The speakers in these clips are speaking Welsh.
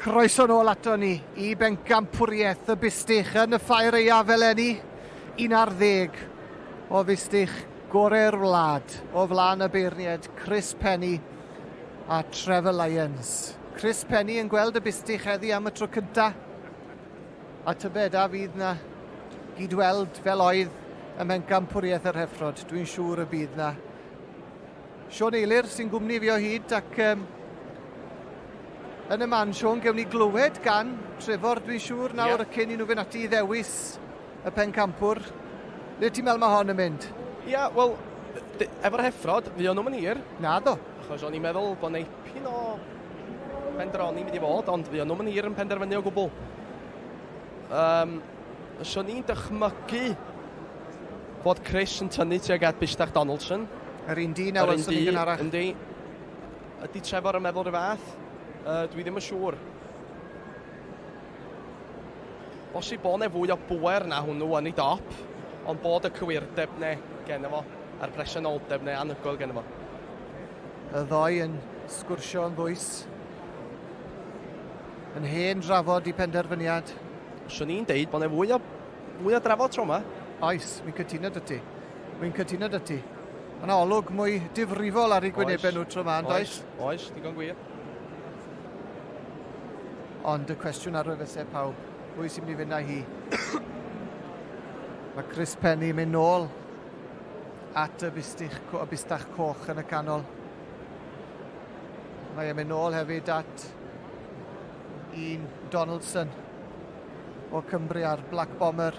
Croeso nôl ato ni i bencampwriaeth y Bustych yn y Ffair Aeaf eleni. 11 o Fustych gorau'r wlad o flaen y beirniaid Chris Penny a Trevor Lyons. Chris Penny yn gweld y Bustych heddi am y tro cyntaf. A tybed a fydd na gyd-weld fel oedd ym mhencampwriaeth yr Heffrod. Dwi'n siŵr y bydd na. Siôn Eilir sy'n gwmni fi o hyd ac um, yn y man, Siôn, gewn ni glywed gan Trefor, dwi'n siŵr, nawr yeah. cyn i nhw fynd ati i ddewis y pencampwr. Le ti'n meddwl mae hon yn mynd? Ia, yeah, wel, efo'r heffrod, fi o'n nhw'n mynd hir. Na do. Achos o'n i'n meddwl bod neipyn o bendroni mynd i fod, ond fi o'n nhw'n mynd hir yn penderfynu o gwbl. Um, so ni'n dychmygu fod Chris yn tynnu tuag at Bistach Donaldson. Yr un dyn a welson ni gynharach. Yndi. Ydy Trevor yn meddwl rhyw fath? Uh, dwi ddim yn siŵr. Bosib bod 'ne fwy o bŵer na hwnnw yn ei dop, ond bod y cywirdeb 'ne genno fo, a'r presenoldeb 'ne anhygoel genno fo. Y ddoi yn sgwrsio yn ddwys. Yn hen drafod i penderfyniad. Swn i'n deud bod 'ne fwy o, fwy o drafod tro 'ma. Oes, mi'n cytuno 'da ti. Mi'n cytuno 'da ti. Mae 'na olwg mwy difrifol ar eu gwynebau nhw tro 'ma, yn does? Oes, oes, digon gwir. Ond y cwestiwn ar wefusau pawb, pwy sy'n mynd i fynd â hi? Mae Chris Penny yn mynd nôl at y bustych, y bustach coch yn y canol. Mae e'n mynd nôl hefyd at un Donaldson o Cymru a'r Black Bomber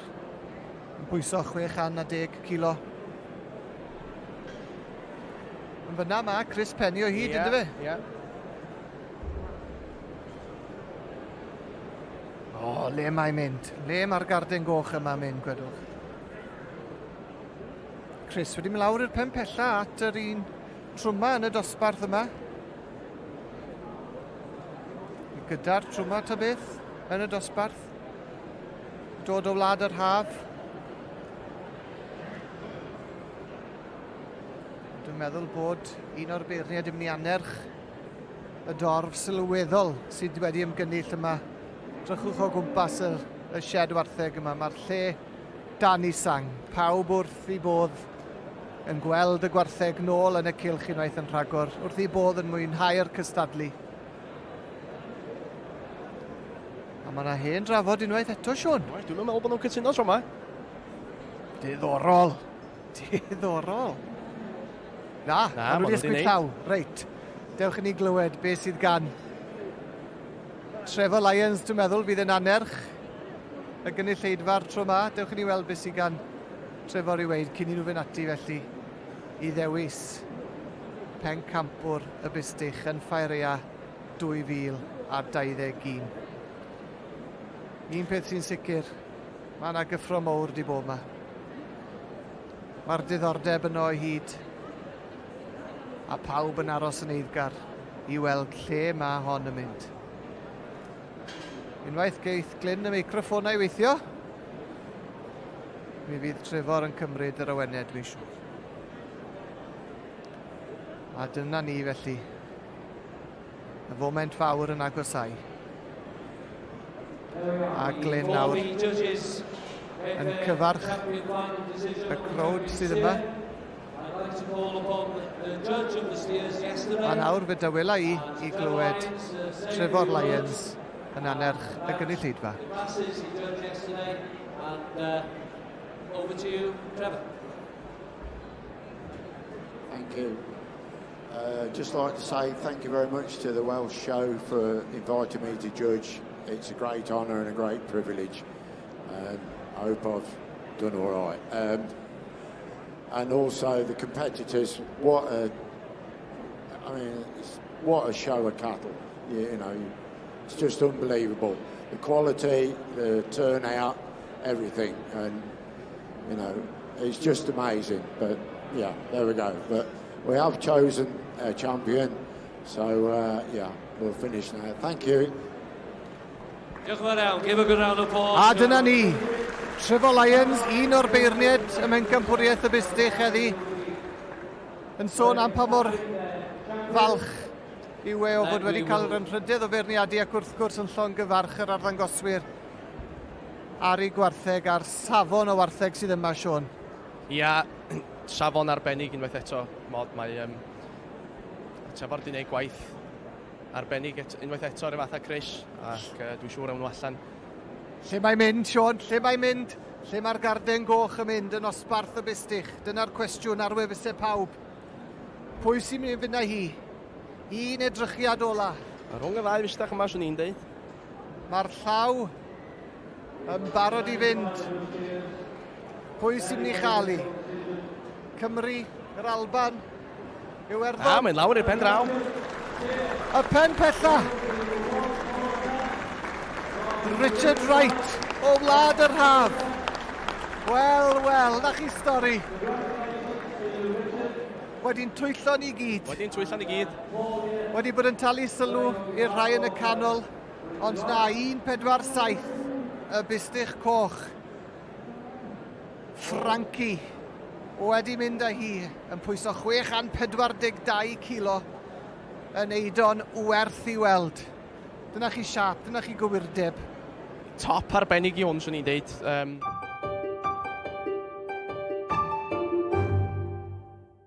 yn pwyso 610 kilo. Yn fyna mae Chris Penny o hyd, yeah, ynddo fe? Ie. Yeah. O, oh, le mae'n mynd? Le mae'r garden goch yma'n mynd, gwedwch? Chris wedi mynd lawr i'r pen pella at yr un trwma yn y dosbarth yma. Gyda'r trwma ta beth yn y dosbarth. Dod o wlad yr haf. Dwi'n meddwl bod un o'r beirniaid yn mynd i annerch y dorf sylweddol sydd wedi ymgynnull yma. Drychwch o gwmpas y, y shed wartheg yma. Mae'r lle dan i sang. Pawb wrth i bodd yn gweld y gwartheg nôl yn y cylch unwaith yn rhagor, wrth i bodd yn mwynhau'r cystadlu. A mae yna hen drafod unwaith eto, Siôn. Dwi'n meddwl bod nhw'n cytuno tro yma. Diddorol. Diddorol. Na, Na maen nhw wedi ysgwyd llaw. Reit, dewch i ni glywed beth sydd gan Trevor Lyons, dwi'n meddwl, fydd yn annerch y gynulleidfa'r tro yma. Dewch i ni weld beth sydd gan Trevor i weid cyn i nhw fynd ati felly i ddewis pencampwr y Bustych yn Ffair Aeaf 2021. Un peth sy'n sicr, mae yna gyffro mowr di bod yma. Mae'r diddordeb yno o hyd, a pawb yn aros yn eiddgar i weld lle mae hon yn mynd. Unwaith geith Glyn y meicroffonau i weithio, mi fydd Trefor yn cymryd yr awenau, dwi'n siŵr. A dyna ni felly. Y foment fawr yn agosau. A Glyn nawr yn cyfarch y crowd sydd yma. A nawr fe dawela i i glywed Trefor Lyons yn annerch y gynulleidfa. Over to you, Trevor. Thank you. Uh, just like to say thank you very much to the Welsh Show for inviting me to judge. It's a great honour and a great privilege. Um, I hope I've done all right. Um, and also the competitors, what a, I mean, what a show of cattle. You, you know, it's just unbelievable. The quality, the turnout, everything. And, you know, it's just amazing. But yeah, there we go. But we have chosen a champion. So, uh, yeah, we'll finish now. Thank you. Diolch yn fawr iawn. Give a good round of applause. A dyna ni. Trevor Lyons, un o'r beirniaid ym Mhencampwriaeth y Bustych heddi, yn sôn am pa mor falch yw e o fod wedi cael yr anrhydedd o feirniadu ac wrth gwrs yn llongyfarch yr arddangoswyr ar ei gwartheg a'r safon o wartheg sydd yma, Siôn. Ia, safon arbennig unwaith eto. Mod, mae um, Trefor di wneud gwaith arbennig et, unwaith eto ar y fath â Chris, ac uh, dwi'n siŵr awn nhw allan. Lle mae'n mynd, Siôn? Lle mae'n mynd? Lle mae'r garden goch yn mynd yn osbarth y bustych? Dyna'r cwestiwn ar wefusau pawb. Pwy sy'n mynd i fynd â hi? Un edrychiad ola. A rhwng y ddau fustach yma, swn i'n deud. Mae'r llaw yn barod i fynd. Pwy sy'n mynd i chael hi? Cymru, yr Alban, Iwerddon. A, mae'n lawr i'r pen draw. Y pen pella. Richard Wright o Wlad yr Haf. Wel, wel, na chi stori. Wedi'n twyllo ni gyd. Wedi'n twyllo ni gyd. Wedi bod yn talu sylw i'r rhai yn y canol, ond na, 1.47 y bustych coch. Frankie wedi mynd â hi yn pwyso 642 kilo yn eidon werth i weld. Dyna chi siap, dyna chi gywirdeb. Top arbennig i hwn, swn i'n deud. Um...